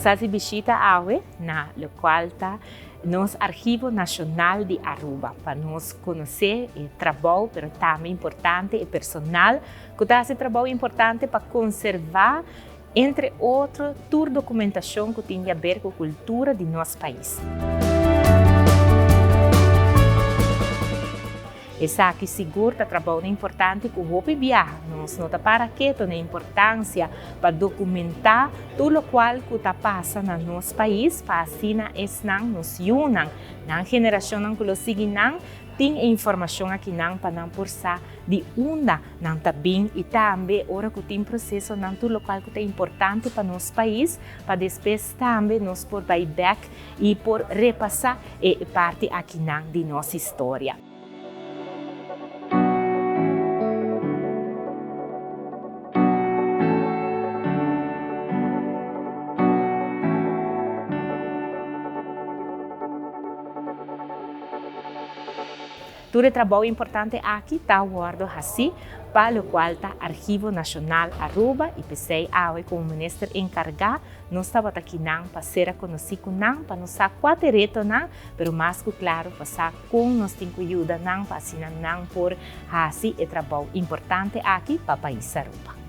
Nos a hasi bishita awe na lokual ta nos Archivo Nashonal di Aruba pa nos konosé e trabou pero tambe importante e personal ku ta hasi trabou importante pa konservá entre otro tur dokumentashon ku tin di aber ku kultura di nos pais. Esaki sigur ta trabounan importante ku hopi biaha nos no ta para keto na e importansia pa dokumentá tur lokual ku ta pasa na nos pais pa asina esnan, nos yunan, nan generashonnan ku lo sigui nan, tin e informashon akinan pa nan por sa di unda nan ta bin i tambe ora ku tin prosesonan tur lokual ku ta importante pa nos pais pa despues tambe nos por bai bèk i por repasá e parti akinan di nos historia. Tur e trabou importante aki ta wòrdu hasí pa lokual ta Archivo Nashonal Aruba i p'esei awe komo minister enkargá Nos tabata kinan pa sera konosí ku nan, pa nos sa kua ta e retonan, pero mas ku klaru pa sa kon nos tin ku yuda nan pa asina nan por hasi e trabou importante aki pa pais Aruba.